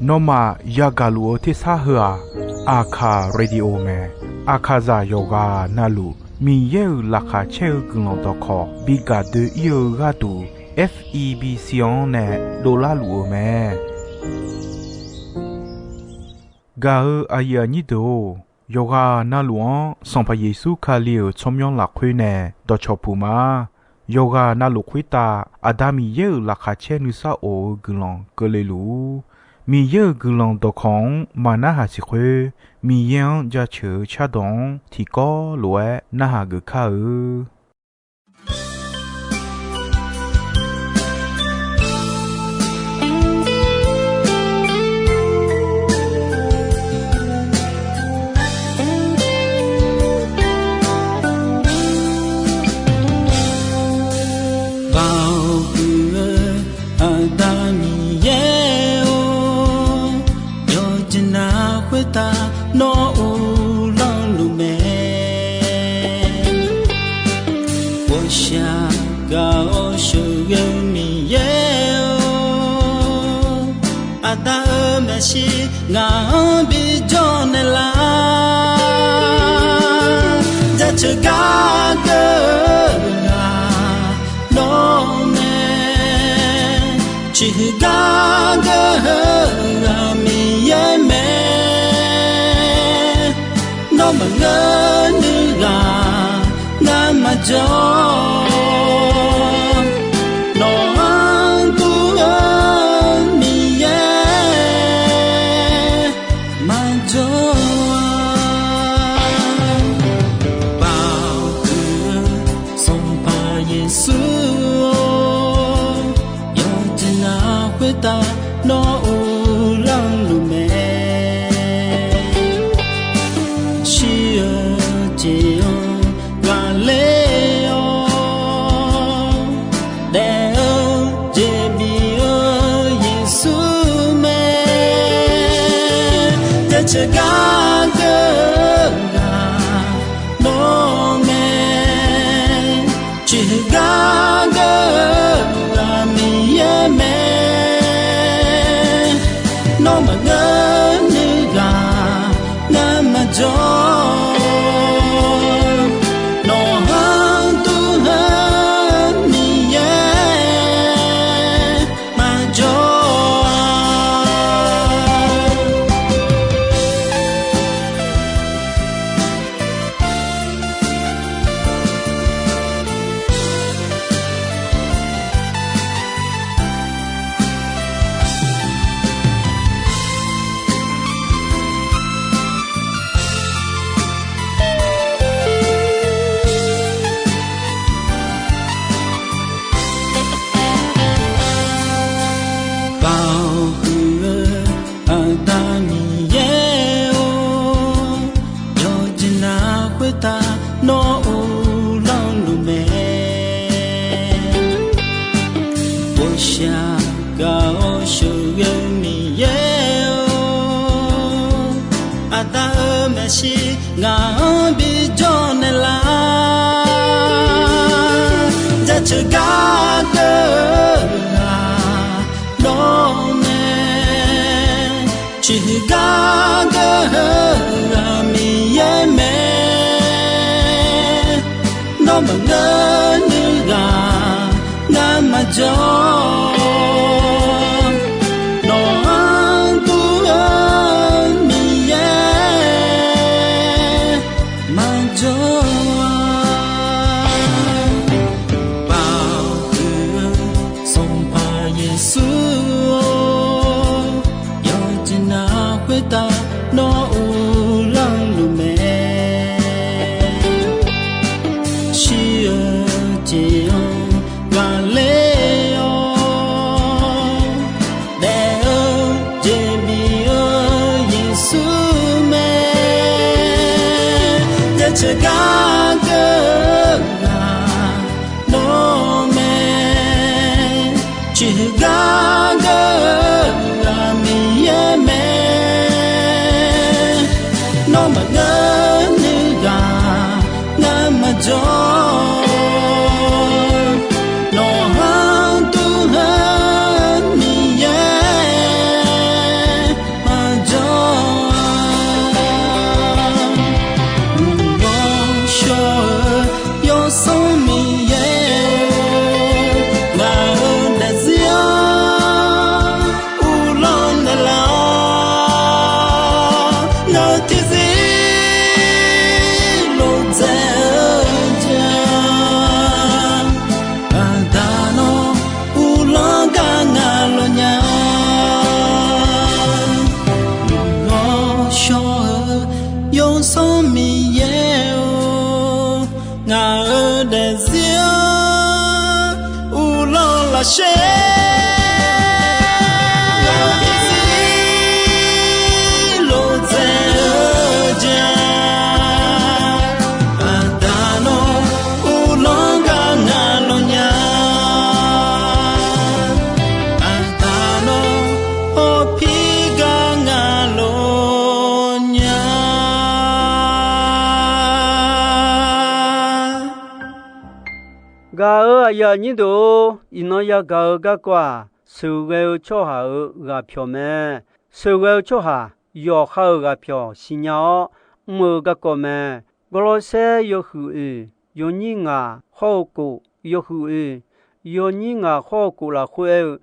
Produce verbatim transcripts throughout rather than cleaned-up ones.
Nawmaf yagaq luf-eu tersar heu-aq, Aqkaq Radio mae. Aqkaqzaq yawqghaq navluf Miqyaer-euq laqkhaq caer-eu guiqlanq dawqkawq bi gaq doe-ir-eu gharduq, F E B C-anr nae dovlar luf-eu mae. Gaq-eu aqyuif aqnyir deuq-or, yawqghaq navluf-anr Sanqpaq Yeqsur Kali-euq tsawrmyanr lafkhoer nae dawqcawq puq ma. Yawqghaq navluf khoertav Aqda Miqyaer-euq laqkhaq caer nuisar of-eu guiqlanq keuvle luf-ur. Miqyaer-euq guiqlanq dawqkawq-anr maqnarhaq siq khoer, Miqyaer-anr jaceuq-eu cardawq-anr tiqkawv lof-aer narhaq geuf kar-eu. Baoq huiq-eu Aqda Miqyaer-or, yawqjeq navluf khoertav nawr uvlanr luf mae. Ghawqshaq gaq-awr sheuqghae-eu Miqyaer-or, Aqda-euq maeqshi ngaq-anr bi jawrnaeq lar. Jaceuq gar geur-eu ghaq nawr mae. Ciqhuiq gar geur-eu ghaq Miqyaer mae. Nawr maqngeur nuiv ghaq ngar maqjawr. Nawq-anr dur-eu Miqyaer maqjawr-a. Baoq huiq-eu Sanqpaq Yeqsur-or, yawqjeq navluf khoertav nawr uvlanr luf mae. Shir-eu jeq-anr ghaqler-awr, daef-eu jeq bif-eu Yeqsur mae. Jaceuq gar geur-eu ghaq nawr mae. Ciqhuiq gar geur-eu ghaq Miqyaer mae. Nawr maqngeur nuiv ghaq ngar maqjawr. Nawq-anr dur-eu Miqyaer maqjawr-a. Baoq huiq-eu Aqda Miqyaer-or, yawqjeq navluf khoertav nawr uvlanr luf mae. Ghawqshaq gaq-awr sheuqghae-eu Miqyaer-or, Aqda-euq maeqshi ngaq-anr bi jawrnaeq lar. Jaceuq gar geur-eu ghaq nawr mae. Ciqhuiq gar geur-eu ghaq Miqyaer mae. Nawr maqngeur nuiv ghaq ngar maqjawr. Nawq-anr dur-eu Miqyaer maqjawr-a. Baoq huiq-eu Sanqpaq Yeqsur-or, yawqjeq navluf khoertav nawr uvlanr luf mae. Shir-eu jeq-anr ghaqler-awr, daef-eu jeq bif-eu Yeqsur mae. Jaceuq gar geur-eu ghaq nawr mae. Ciqhuiq gar geur-eu ghaq Miqyaer mae. Nawr maqngeur nuiv ghaq ngar maqjawr. Nawq-anr dur-eu Miqyaer Aqyuif aqnyir deuq-or, iqnan yagaq-eu garkawv-aq, sheuqghae-eu tsawrhaq-euq ghaqpyawq mae. Sheuqghae-eu tsawrhaq yawqha-euq ghaqpyawq siqnya-awr mr-eu garkawv mae. Gawrlawrsaer yawhuiq oeq yawnyir ngaq hawr-eu kof, yawhuiq oeq yawnyir ngaq hawr-eu kof lafkhoer aer-eu,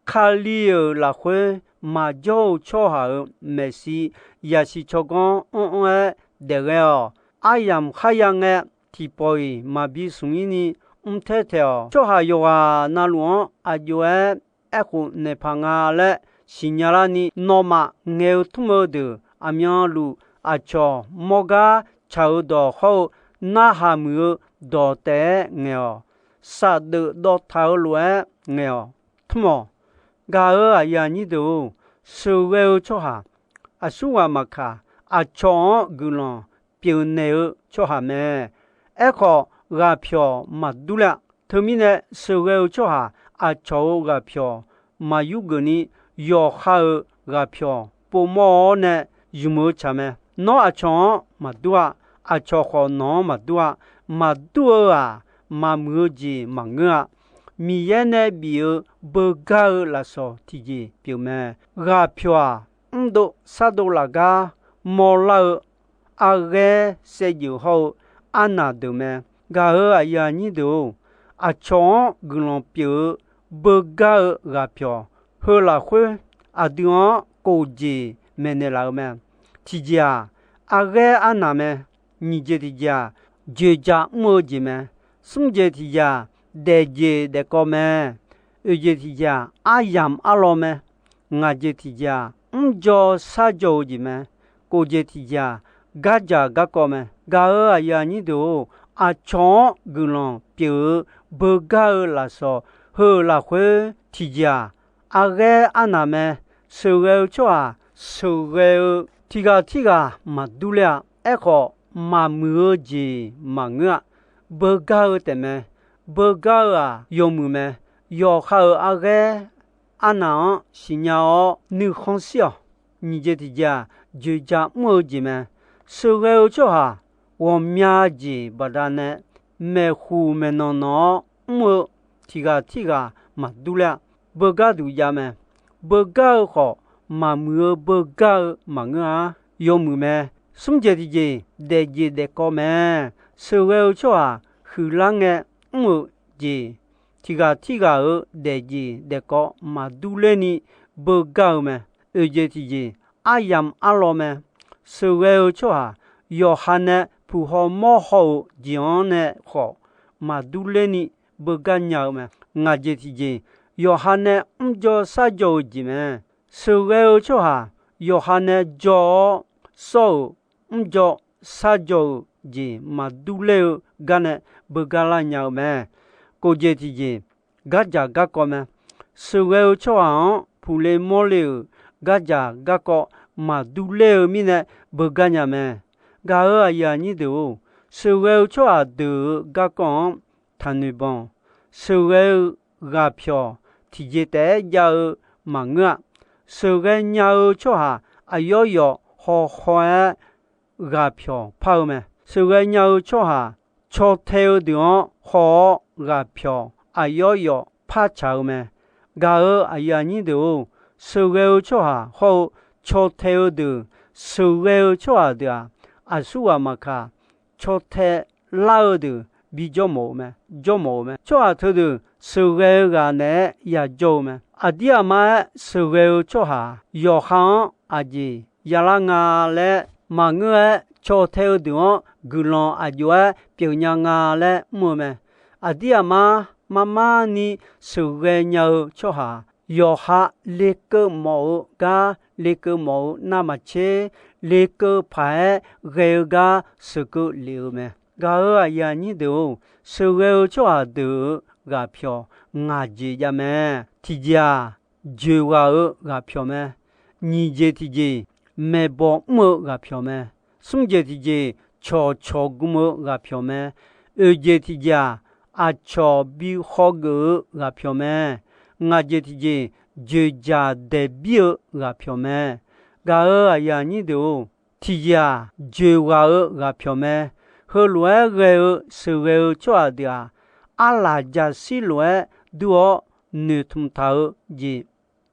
Kali-euq lafkhoer maqjawr-eu tsawrhaq-euq maeqshi yasiq tsawrganr anr-anr-aer daefghae-awq. Aryamq kharya ngae, tiqpawf-iq maqbi smq-ir ni mrtaer taeq-awq. Tsawrhaq yawqghaq navluf-anr aq jov-aer aerkhof naeqpaq nga laer siqnya larni, nawmaf ngaeq-eu tmr-eu deuq aqmyanluf aqcawq mawrgar tsaq-eu dawq hawr-eu narhaq muiq-eu dawq taef-aer ngaeq-awq. Safdeuf dawv taq-eu lof-aer ngaeq-awq. Tmr-awq. Gaq-euq aqyuif aqnyir deuq-or, sheuqghae-eu tsawrhaq aqsurghaq maqkaq, aqcawq-anr guiqlanq pyeufnaeq-eu tsawrhaq mae. Aerkhawf, ghaqpyawq maqdur ler-a. Teumirnae, sheuqghae-eu tsawrhaq aqcawq-euq ghaqpyawq maqyur geufni, yawqha-euq ghaqpyawq povmawr-awr nae zmq-eu tsaq mae. Nawr aqcawq-anr maqdur-a. Aqcawq khawf nawq-anr maqdur-a. Maqdur-eu-aq, maqmuiq-eu jeq maqngeur-a. Miqyaer nae bif-eu beugar-eu lafsawq tiqjeq pyeuf mae. Ghaqpyawq-aq, mrdov shardov laf gar mawrlar-eu arghaer saevdzeuf hawr-eu arnaq deuq mae. Gaq-euq aqyuif aqnyir deuq-or, aqcawq-anr guiqlanq pyeuf-eu beugar-eu ghaqpyawq heu lafkhoer aqdui-anr kof jeq maeqnaeq laf-eu mae. Tiqjeq-aq, arghaer arnaq mae. Nyiq jeq tiqjeq-aq, dzoeqdzaq mr-eu jeq mae. Smr jeq tiqjeq-aq, daefjeq daefkawv mae. Oeq jeq tiqjeq-aq, aryamq arlawr mae. Ngaq jeq tiqjeq-aq, mrdzaw shardzaw-eu jeq mae. Kof jeq tiqjeq-aq, gardzaq garkawv mae. Gaq-euq aqyuif aqnyir deuq-or, aqcawq-anr guiqlanq pyeuf-eu beugar-eu lafsawq heu-euq lafkhoer tiqjeq-aq, arghaer arnaq mae. Sheuqghae-eu tsawrhaq sheuqghae-eu tiqghaq tirghaq maqdur ler-a. Aerkhawf, maqmuiq-eu jeq maqngeur-a. Beugar-eu taefmae. Beugar-eu-aq yawmuiq mae. Yawqha-euq arghaer arnaq-anr siqnya-awr nuikhanr shir-awq. Nyiq jeq tiqjeq-aq, dzoeqdzaq mr-eu jeq mae. Sheuqghae-eu tsawrhaq ghawqmya jeq baqdanae maeqhuq maeqnanq nanq-awr mr-eu tiqghaq tirghaq maqdur ler-a. Beugar duq jav mae. Beugar-eu khawf, maqmuiq-eu beugar-eu maqngeur-a. Yawmuiq mae. Smr jeq tiqjeq daefjeq daefkawv mae. Sheuqghae-eu tsawrhaq huiqlar ngae mr-eu jeq, tiqghaq tirghaq-euq daefjeq daefkawv maqdur lerni beugar-eu mae. Oeq jeq tiqjeq aryamq arlawr mae. Sheuqghae-eu tsawrhaq yawqha nae puq haw mawr haw-euq jeq-anr nae khawf maqdur lerni beugar nya-eu mae. Ngaq jeq tiqjeq yawqha nae mrdzaw shardzaw-eu jeq mae. Sheuqghae-eu tsawrhaq yawqha nae dzaw-awr sawr-euq mrdzaw shardzaw-euq jeq maqdur ler-eu gar nae beugar lar nya-eu mae. Kof jeq tiqjeq gardzaq garkawv mae. Sheuqghae-eu tsawrhaq-anr puqle mawrle-euq gardzaq garkawv maqdur ler-eu mirnae beugar nya mae. Gaq-euq aqyuif aqnyir deuq-or, sheuqghae-eu tsawrhaq deuq-euq garkawv-anr taqnoeq banq. Sheuqghae-eu ghaqpyawq tiqjeq taef-aer jav-eu maqngeur-a. Sheuqghae nya-eu tsawrhaq aqyawf yawf hawhaw-aer ghaqpyawq par-eu mae. Sheuqghae nya-eu tsawrhaq caw tae-eu deuq-anr haw-awr ghaqpyawq aqyawf yawf par tsaq-eu mae. Gaq-euq aqyuif aqnyir deuq-or, sheuqghae-eu tsawrhaq hawr-eu caw tae-eu deuq, sheuqghae-eu tsawrhaq deuq-aq, aqsurghaq maqkaq, caw tae lar-eu deuq bi jawr mawf-eu mae, jawr mawf-eu mae. Tsawrhaq teudeuq sheuqghae-eu ghaq naeq-aer yajawr-eu mae. Aqdir aqmar-aer sheuqghae-eu tsawrhaq yawqha-anr aqjeq yalar nga laer maqngeur-aer, caw tae-eu deuq-anr guiqlanq aq jov-aer pyeufnya nga laer mr-eu mae. Aqdir aqmar mar mar ni sheuqghae nya-eu tsawrhaq, yawqha lekeuv mawf-eu gar lekeuv mawf-eu navmaqtser, lekeuv paq-aer ghae-eu gar sheuqkeuv lef-eu mae. Gaq-euq aqyuif aqnyir deuq-or, sheuqghae-eu tsawrhaq deuq-euq ghaqpyawq ngaq jeq jav mae. Tiqjeq-aq, joeqghaq-eu ghaqpyawq mae. Nyiq jeq tiqjeq, maeqbawq mr-eu ghaqpyawq mae. Smr jeq tiqjeq, cawqcawq gm-eu ghaqpyawq mae. Oeq jeq tiqjeq-aq, aqcawq bi khawgeuf-eu ghaqpyawq mae. Ngaq jeq tiqjeq, joeqjaq daeqbir-eu ghaqpyawq mae. Gaq-euq aqyuif aqnyir deuq-or, tiqjeq-aq, joeqghaq-eu ghaqpyawq mae. Heulof-aer ghae-eu sheuqghae-eu tsawrhaq deuq-aq, arlaq jaqshir lof-aer dur-awr noeqtmq taq-eu jeq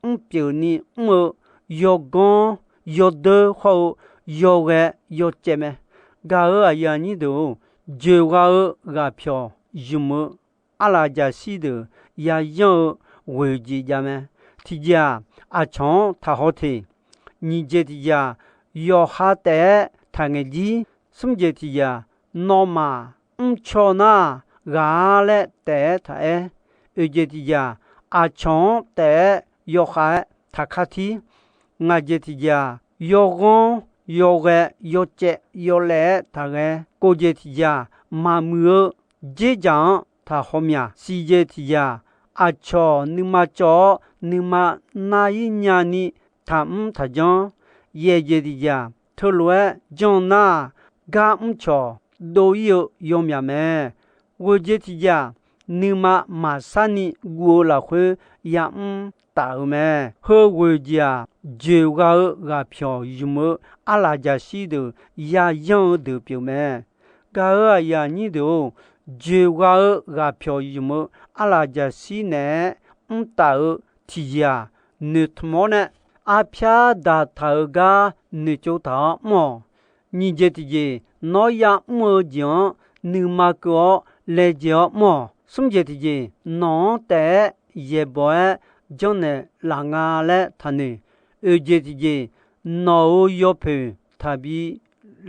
mrpyeuf ni mr-eu yawganr yawdeur hawr-eu yawghae yawcaev mae. Gaq-euq aqyuif aqnyir deuq-or, joeqgha-eu ghaqpyawq ymq-eu arlaq jaqshir deuq yayanr-eu ghoeq jeq jav mae. Tiqjeq-aq, aqcawq-anr taqhaw teq. Nyiq jeq tiqjeq-aq, yawqha taef-aer taqngaeq jir. Smr jeq tiqjeq-aq, nawmaf mrcaw nar ghaq-a laer taef-aer taqaer. Oeq jeq tiqjeq-aq, aqcawq-anr taef-aer yawkhav-aer taqkar tir. Ngaq jeq tiqjeq-aq, yawghanr yawghae yawcaev yawlaev-aer taqghae. Kov jeq tiqjeq-aq, maqmuiq-eu dzerdzaq-anr taqhaw myaq. Siq jeq tiqjeq-aq, aqcawq nuima cawv-awr nuima nar-ir nyani taqmr taqjanr. Yaeq jeq tiqjeq-aq, teulof-aer janr nar-aq, gar mrcawq dov-ir-eu yawmyaq mae. Ghoeq jeq tiqjeq-aq, nuima maqsar ni guv-eu lafkhoer yamr taf-euq mae. Heu ghoeq jeq-aq, joeqgha-eu ghaqpyawq ymq-eu arlaq jaqshir deuq yayanr-eu deuq pyeuf mae. Gaq-euq aqyuif aqnyir deuq-or, joeqgha-eu ghaqpyawq ymq-eu arlaq jaqshir naeq-aer mrtaf-eu tiqjeq-aq, noeqtmq-awr nae arpyar daqtaq-euq gar noeqtsov taq-awr mr-awq. Nyiq jeq tiqjeq, nawr ya'mr-eu jeq-anr nuima keuv-awr laejae-awr mr-awq. Smr jeq tiqjeq, nawq-anr taef-aer yaeqbawq-aer janrnaeq laf nga laer taqnoeq. Oeq jeq tiqjeq, nawq-euq yawpoeq taqbi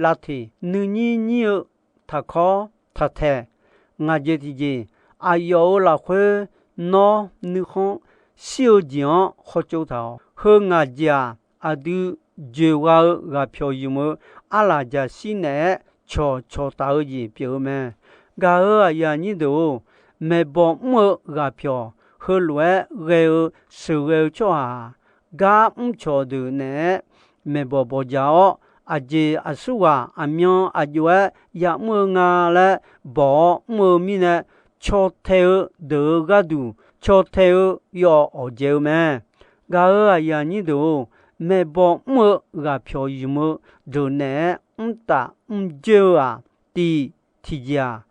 lavteq, nuinyir nyir-eu taqkawr taqtaeq. Ngaq jeq tiqjeq, aqyawf-euq lafkhoer nawr nuikhanr shir-eu jeq-anr khawtsov taq-awq. Heu ngaq jeq-aq, aqdui joeqgha-eu ghaqpyawq ymq-eu arlaq jaqshir naeq-aer cawqcawq taf-eu jeq pyeuf-eu mae. Gaq-euq aqyuif aqnyir deuq-or, maeqbawq mr-eu ghaqpyawq heulof-aer ghae-eu sheuqghae-eu tsawrhaq-aq, gar mrcawq deuq naeq-aer maeqbawq bawqjaq-awr, aqjeq aqsurghaq aqmyan aqjox-aer ya'mr-eu nga laer bawq-awr mr-eu mirnae, caw tae-eu deuq-euq gharduq caw tae-eu yawf awqjaeq-eu mae. Gaq-euq aqyuif aqnyir deuq-or, maeqbawq mr-eu ghaqpyawq ymq-eu deuq naeq-aer mrtaf mrjoer-eu-aq, tiq tiqjeq-aq,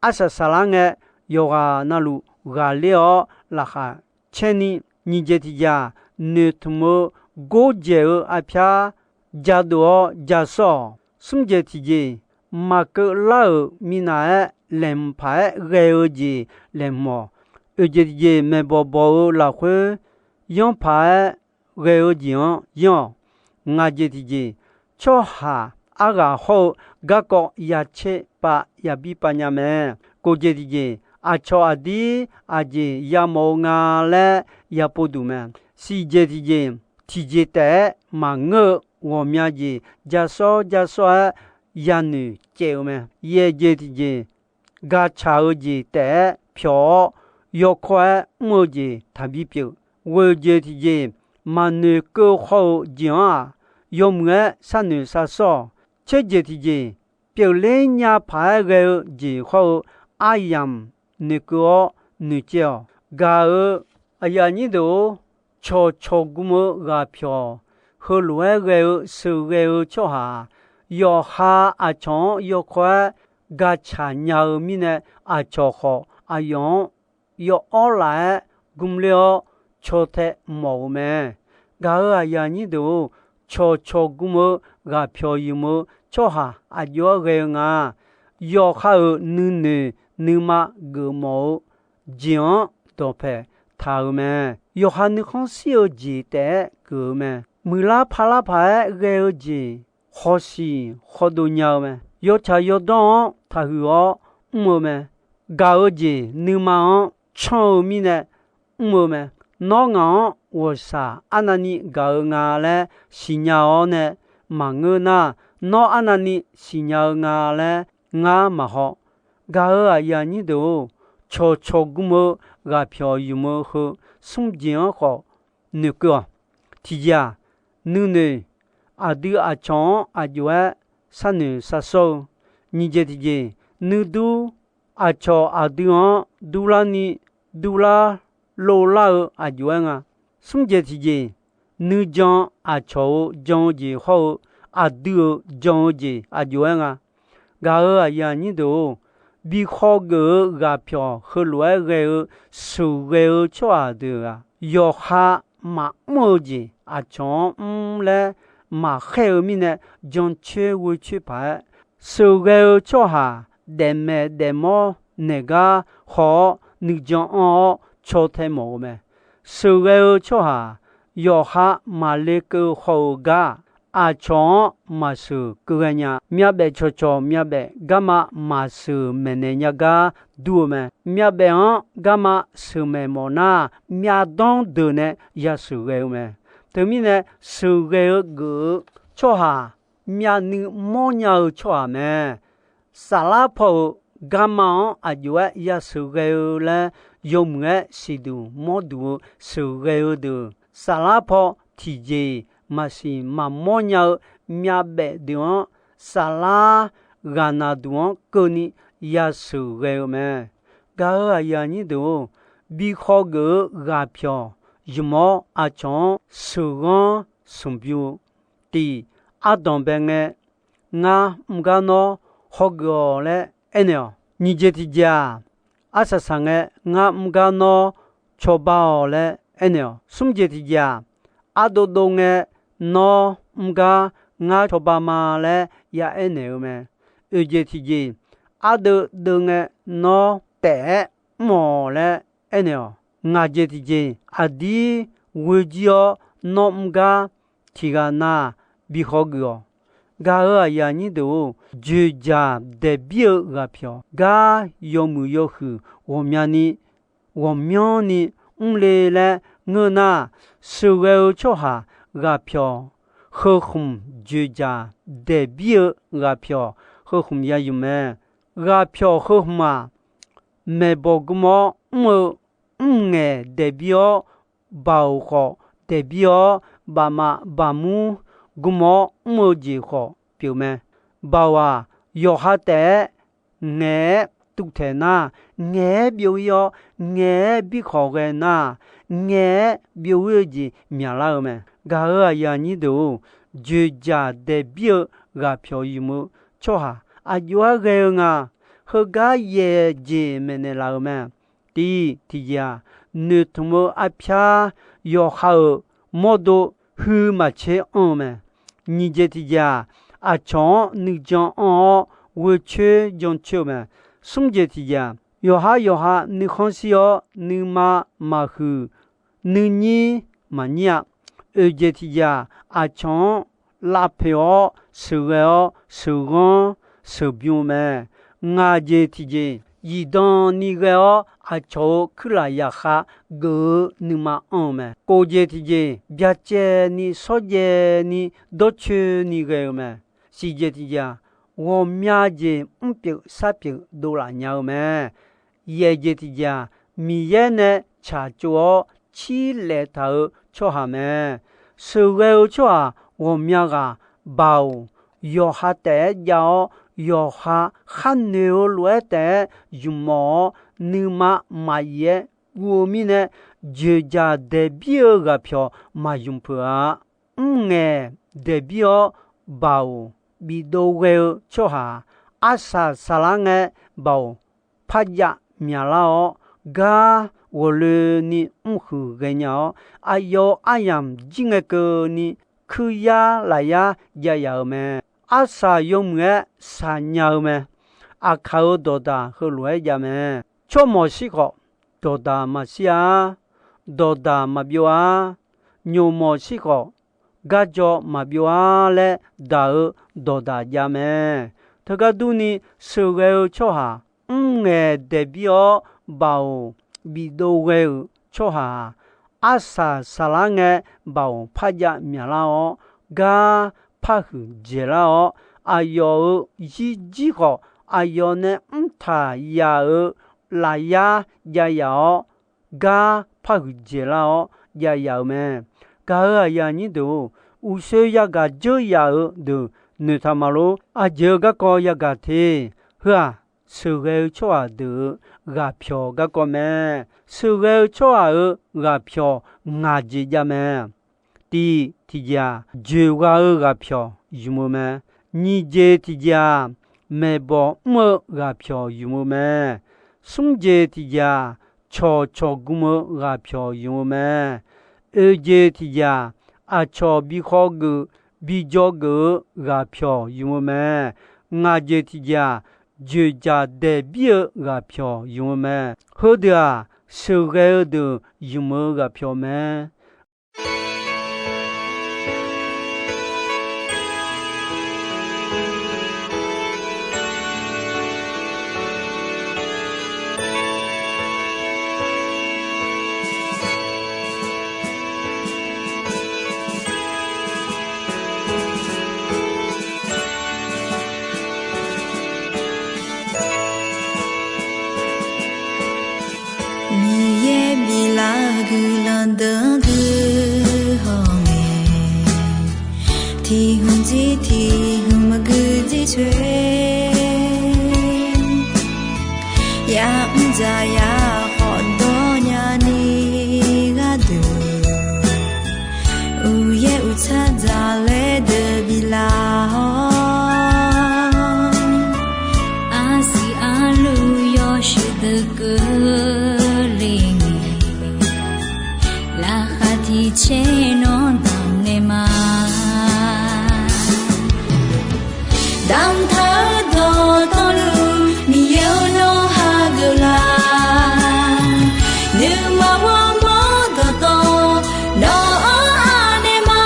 arsaq saqlar ngae yawqghaq navluf ghaqler-awr laqkhaq caer ni. Nyiq jeq tiqjeq-aq, noeqtmq-eu gordzaeq-eu arpyar jadov-awr jasawr-awq. Smr jeq tiqjeq, maqkeuv lar-euq minav-aer laeqhmq paq-aer ghae-eu jeq laeqhmq-awq. Oeq jeq tiqjeq, maeqbawq bawq-eu lafkhoer yanr paq-aer ghae-eu jeq-anr yanr-awq. Ngaq jeq tiqjeq, tsawrhaq arghaq hawr-eu garkawv yacaer pav yabi pav nya mae. Kov jeq tiqjeq, aqcawq aqdir aqjeq yamawf-eu nga laer yapov duq mae. Siq jeq tiqjeq, tiqjeq taef-aer maqngeur-eu ghawqmya jeq jasawr jasawr-aer yanoeq caev-eu mae. Yaeq jeq tiqjeq, gaqtsaq-eu jeq taef-aer pyawq-awr yawkawr-aer mr-eu jeq taqbi pyeuf. Ghoeq jeq tiqjeq, maqnoeqkeuv hawr-eu jeq-anr-aq, yawmuiq-aer sharnoeq sharsawr-awq. Tser jeq tiqjeq, pyeufler nya paq-aer ghae-eu jeq hawr-eu aryamq noeqkeuv-awr noeqcaev-awq. Gaq-euq aqyuif aqnyir deuq-or, cawqcawq gm-eu ghaqpyawq heulof-aer ghae-eu sheuqghae-eu tsawrhaq-aq, yawqha aqcawq-anr yawkawr-aer gaqtsaq nya-eu mirnae, aqcawq khawf aqyawf-anr yawawr laf-aer gmler-awr caw tae mawf-euq mae. Gaq-euq aqyuif aqnyir deuq-or, cawqcawq gm-eu ghaqpyawq ymq-eu tsawrhaq aqjox-aer ghae-eu nga. Yawqha-euq nuinoeq nuima geufmawf-eu jeq-anr dawqpaeq taq-euq mae. Yawqha nuikhanr shir-eu jeq taef-aer geuf-eu mae. Muiqlar parlar paq-aer ghae-eu jeq, hawsiq hawdov nya-eu mae. Yawtsaq yawdawr-anr taqhuiq-awr mr-eu mae. Gaq-eu jeq nuima-anr canr-eu mirnae mr-eu mae. Nawr ngaq-anr ghawqshaq arnavni gaq-eu nga laer siqnya-awr nae maqngeur nar, nawr arnavni siqnya-eu nga laer ngar maqhaw. Gaq-euq aqyuif aqnyir deuq-or, cawqcawq gm-eu ghaqpyawq ymq-eu heu smr jeq-anr khawf noeqkeuv-awq. Tiqjeq-aq, nuinoeq aqdui aqcawq-anr aqjox-aer sharnoeq sharsawr-eu. Nyiq jeq tiqjeq, nuidur aqcawq aqdui-anr durlarni durlar lovlar-eu aqjox-aer nga. Smr jeq tiqjeq, nuijan aqcawq-euq jan-eu jeq hawr-eu aqdui-euq jan-eu jeq aqjox-aer nga. Gaq-euq aqyuif aqnyir deuq-or, bi khawgeuf-eu ghaqpyawq heulof-aer ghae-eu sheuqghae-eu tsawrhaq deuq-aq, yawqha maqmr-eu jeq aqcawq-anr mr laer maqkhaer-eu mirnae, jancoer ghoecoer paq-aer, sheuqghae-eu tsawrhaq daefmaeq daefmawr naeq gar haw-awr nuijan anr-awr caw tae mawf-eu mae. Sheuqghae-eu tsawrhaq yawqha maqle keuv haw-eu gar, aqcawq-anr maqsheuq keuv ghae nya. Myavbaef cawqcawq myavbaef garma maqsheuq maeqnaeq nya gar dur-eu mae. Myavbaef-anr garma sheuqmaeq mawf nar, myavdanr deuq nae yasheuq ghae-eu mae. Teumirnae, sheuqghae-eu geuf-eu tsawrhaq myavnuiv mawrnya-eu tsawrhaq mae. Saflar paw-euq garma-anr aqjox-aer yasheuq ghae-eu laer yawmuiq-aer siqduq mawrduq-eu sheuqghae-eu deuq, saflar paw tiqjeq-iq maqsiq maqmawr nya-eu myavbaef deuq-anr, saflar ghaqnaq duq-anr keuvni yasheuq ghae-eu mae. Gaq-euq aqyuif aqnyir deuq-or, bi khawgeuf-eu ghaqpyawq ymq-awr aqcawq-anr sheuqghanr smqbymr-eu, tiq, ardanqbae ngae ngar mr gar nawr hawgeuf-awq laer aernaeq-awq. Nyiq jeq tiqjeq-aq, arsaq saq ngae ngar mr gar nawr cawba-awq laer aernaeq-awq. Smr jeq tiqjeq-aq, ardov dov ngae nawr mr gar ngar cawba ma laer ya aernaeq-eu mae. Oeq jeq tiqjeq, ardeuv deuv ngae nawr taef-aer mr-awq laer aernaeq-awq. Ngaq jeq tiqjeq, aqdir ghoe jir-awr nawr mr gar tiqghaq na bi khawgeuf-awq. Gaq-euq aqyuif aqnyir deuq-or, dzoeqdzaq daeqbir-eu ghaqpyawq gar yawmuiq yawhuiq ghawqmyani ghawqmyanrni mrle laer ngeur nar, sheuqghae-eu tsawrhaq ghaqpyawq heu khmq dzoeqdzaq daeqbir-eu ghaqpyawq heu khmq ya ymq mae. Ghaqpyawq heu khmq-aq, maeqbawq gm-awr mr-eu mrngaeq daeqbir-awr, baoq khawf daeqbir-awr, bafmaf baqmur gm-awr mr-eu jeq khawf pyeuf mae. Baoq-aq, yawqha taef-aer ngaeq-aer tuvtaeq nar, ngaeq-aer byov-ir-awr, ngaeq-aer birkhawf ghae nar, ngaeq-aer byov-ir-eu jeq myaqlar-eu mae. Gaq-euq aqyuif aqnyir deuq-or, dzoeqdzaq daeqbir-eu ghaqpyawq ymq-eu tsawrhaq aqjox-aer ghae-eu nga. Heugar yaeq jeq maeqnaeq laf-euq mae. Tiq, tiqjeq-aq, noeqtmq-eu arpyar yawqha-euq mawrdo huiq maqtser anr-eu mae. Nyiq jeq tiqjeq-aq, aqcawq-anr nuijan anr-awr ghoecoer jancoer-eu mae. Smr jeq tiqjeq-aq, yawqhar yawqha nuikhanr shir-awr nuima maqhuiq nuinyir maqnyir-a. Oeq jeq tiqjeq-aq, aqcawq-anr lavpoeq-awr sheuqghae-awr sheuqghanr sheuqbymr-eu mae. Ngaq jeq tiqjeq, zifdan ni ghae-awr aqcawq-euq kuirlaf zaqkhav geuf-eu nuima anr-eu mae. Kof jeq tiqjeq, byacaevni shawrjaevni dawrcoeni ghae-eu mae. Siq jeq tiqjeq-aq, ghawqmya jeq mrpyeuf sarpyeuf dovlaf nya-eu mae. Yaeq jeq tiqjeq-aq, Miqyaer nae tsaqtsov-awr cirlaef taq-eu tsawrhaq mae. Sheuqghae-eu tsawrhaq ghawqmya ghaq baoq, yawqha taef-aer jav-awr, yawqha khar noeq-eu lof-aer taef-aer ymq mawf-awr, nuima maqyif-aer guv-eu mirnae, dzoeqdzaq daeqbir-eu ghaqpyawq maqymq peuq-a. Mrngaeq daeqbir-awr baoq bifdov ghae-eu tsawrhaq, arsaq saqlar ngae baoq parjav myaqlar-awr, gar ghawqloeni mrhuiq ghaenya-awr, aqyawf-euq aryamq jir ngae keuvni kuiryar lafyar jav yaf-euq mae. Arsaq yawmuiq-aer saqnya-eu mae. Aqkaq-euq dawqdaq heulof-aer jav mae. Tsawrmawq shir khawf, dawqdaq maqshir-a. Dawqdaq maqbyov-a. Nyoqmawq shir khawf, garjaw maqbyov-ar laer daq-eu dawqdaq jav mae. Teugar durni, sheuqghae-eu tsawrhaq mrngaeq daeqbir-awr baoq bifdov ghae-euq tsawrhaq-aq, arsaq saqlar ngae baoq parjav myaqlar-awr, gar parhuiq dzaeqlar-awr, aqyawf-euq zirjir khawf, aqyawf nae mrtaq yaf-euq lafyar jav yaf-awr, gar parhuiq dzaeqlar-awr jav yaf-euq mae. Gaq-euq aqyuif aqnyir deuq-or, uqshoe yagaq dzeur yaf-euq deuq noeqtaq maqlor. Aqjeq-euq garkawv yagaq te. Heu-aq, sheuqghae-eu tsawrhaq deuq-euq ghaqpyawq garkawv mae. Sheuqghae-eu tsawrhaq-euq ghaqpyawq ngaq jeq jav mae. Tiq, tiqjeq-aq, dzoeqgha-eu ghaqpyawq ymq-eu mae. Nyiq jeq tiqjeq-aq, maeqbawq mr-eu ghaqpyawq ymq-eu mae. Smr jeq tiq jeq-aq, cawqcawq gm-eu ghaqpyawq ymq-eu mae. Oeq jeq tiq jeq-aq, aqcawq bi khawgeuf bi dzawgeuf-eu ghaqpyawq ymq-eu mae. Ngaq jeq tiq jeq-aq, dzoeqdzaq daeqbir-eu ghaqpyawq ymq-eu mae. Heudeuq-aq, sheuqghae-eu deuq ymq-eu ghaqpyawq mae. Miqyaer biflaf-eu guiqlanq deuq-anr gui hawngae, tiq hmq jir tiq hmq maqgui jir coer, ya'mr dzaqyar khawf dawrnya ni gharduq, uqyaer uqtsar dzaqlaer deuq biflaf-awr, arsiq arluv yawshuif deuq keuvle ngae, laqkhaq tiq caer nawr damq naeq ma. Damqtaq-eu dawqtawvluf Miqyaer-or nawr hageuf laf. Nuima ghawrmawr dawqtawv nawq-anr anaeq ma.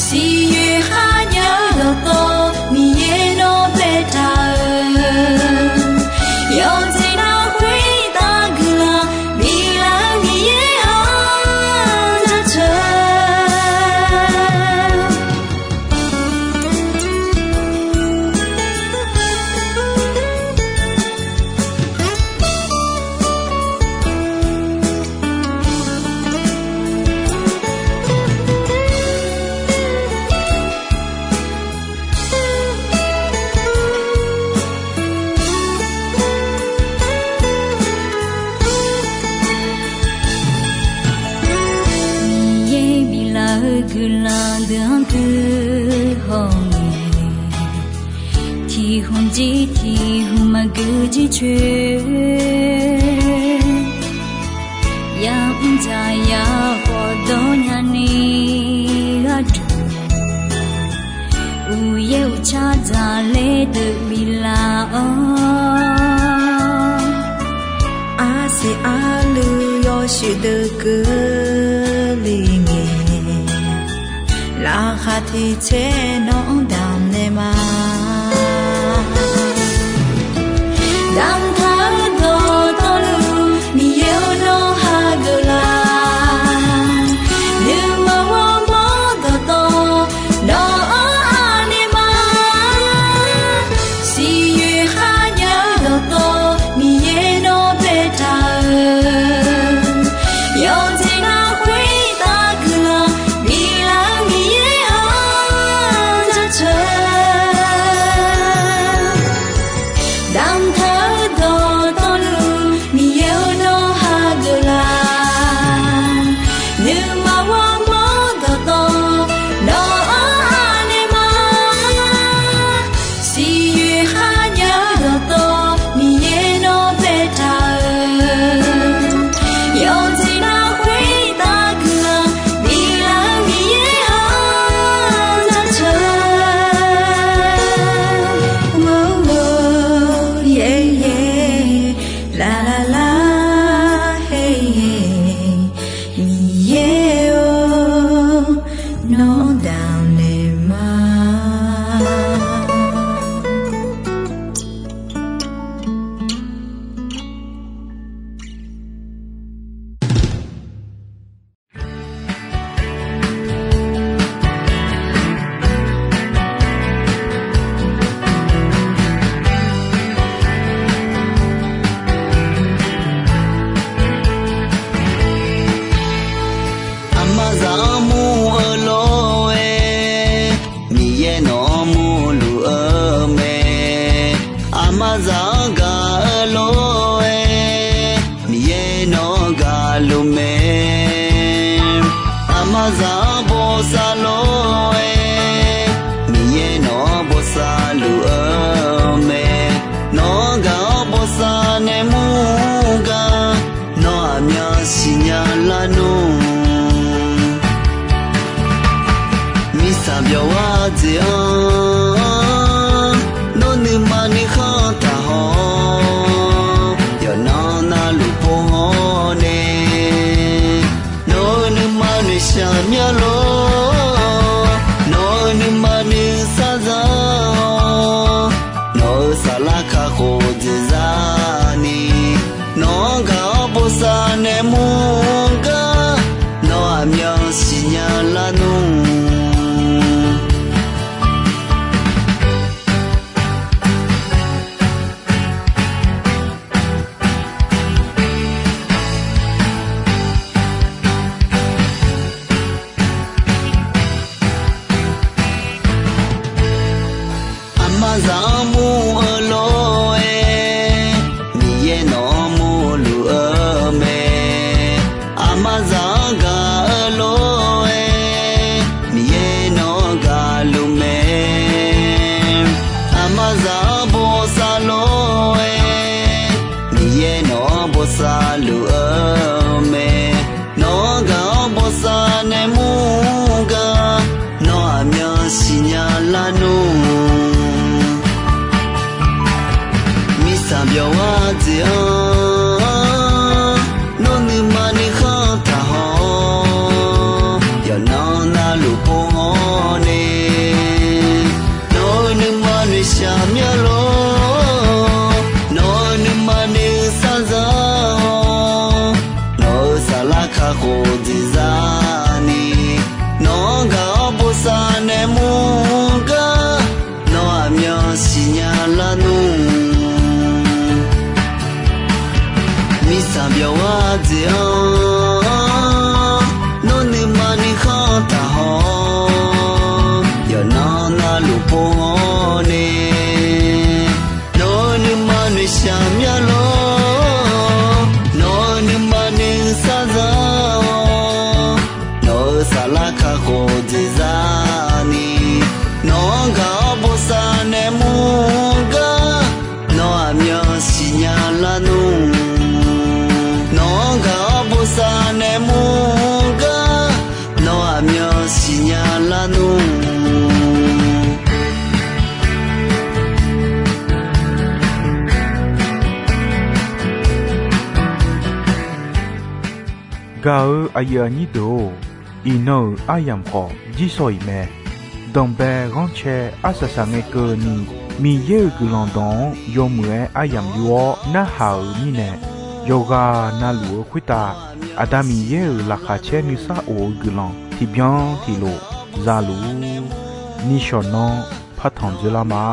Siqyoeq kharjav-eu dawqtawv Miqyaer nawr baetaq-euq, yawqjeq nar khoertav guiqlanq biflaf-eu Miqyaer-anr jaceuq. Miqyaer biflaf-eu guiqlanq deuq-anr gui hawngae, tiq hmq jir tiq hmq maqgui jir coer, ya'mr dzaqyar khawf dawrnya ni gharduq, uqyaer uqtsar dzaqlaer deuq biflaf-awr, arsiq arluv yawshuif deuq keuvle ngae, laqkhaq tiq caer nawq-anr damq naeq ma. Damqtaq-eu dawqtawvluf Miqyaer-or nawr hageuf laf. Nuima ghawrmawr dawqtawv nawq-anr anaeq ma. Siqyoeq kharjav-eu dawqtawv Miqyaer nawr baetaq-euq, yawqjeq nar khoertav guiqlanq biflaf-eu Miqyaer-anr jaceuq. Damqtaq-eu dawqtawvluf Miqyaer-or nawr hageuf laf. Nuima ghawrmawr dawqtawv nawq-anr anaeq ma. Siqyoeq kharjav-eu dawqtawv Miqyaer nawr baetaq-euq, yawqjeq nar khoertav guiqlanq biflaf-eu Miqyaer-anr jaceuq. Laqlaqla, Miqyaer-or, nawr damq naeq ma. Aqmaqzaq-anr mur-eu lor-aer, Miqyaer nawq-anr murluf-eu mae. Aqmaqzaq-anr gaq-eu lor-aer, Miqyaer nawq-anr gaqluf mae. Aqmaqzaq-anr bosav lor-aer, Miqyaer nawq-anr bosav luf-eu nmr. Mirtsaq byawq-ar jeq-anr, nawr nuima nuikhanr taqhaw-awr, yawqnan navluf pov hawr nae, nawq-euq nuima noeqshaq myanr lor, nawq-euq nuima nuisar za-awr, nawq-euq saflar kakhof jeq zani, nawq-anr gaq-awr bosav nae mur gar, nawq aqmyan siqnya lar nmr. Aqmazaq-anr mur-eu lof-aer, Miqyaer nawq-anr murluf-eu mae. Aqmazaq-anr gaq-eu lof-aer, Miqyaer nawq-anr gaqluf mae. Aqmazaq-anr bosav lof-aer, Miqyaer nawq-anr bosav luf-eu mae. Nawq-anr gaq-awr bosav nae mur gar, nawq aqmyan siqnya lar nmr. Mirtsaq byawq-ar jeq-anr, nawr nuima nuikhanr taqhaw-awr, yawqnan navluf pov hawr nae, nawq-euq nuima noeqshaq myanr lor, nawq-euq nuima nuisar za-awr, nawq-euq saflar kakhof jeq zani, nawq-anr gaq-awr bosav nae mur gar, nawq aqmyan siqnya lar nmr. Mirtsaq byawq-ar jeq-anr, nawr nuima nuikhanr taqhaw-awr, yawqnan navluf pov hawr nae, nawq-euq nuima noeqshaq myanr lor, nawq-euq nuima nuisar za-awr, nawq-euq saflar kakhof jeq zani, nawq-anr gaq-awr bosav nae mur gar, nawq aqmyan siqnya lar nmr. Nawq-anr gaq-awr bosav nae mur gar, nawq aqmyan siqnya lar nmr. Gaq-eu aqyuif aqnyir deuq-or, iqnan-euq aryamq khawf jirsawq iq mae. Danqbae ghanrcae arsaq saq ngae keuvni, Miqyaer-euq guiqlanq dawq-anr yawmuiq-aer aryamq yur-awr narhaq-euq mirnae, yawqghaq navluf-eu khoertav Aqda Miqyaer-euq laqkhaq caer nuisar of-eu guiqlanq tiqbyan tiqlof za luf-ur. Nishawq nanr partanq dzoerlar ma.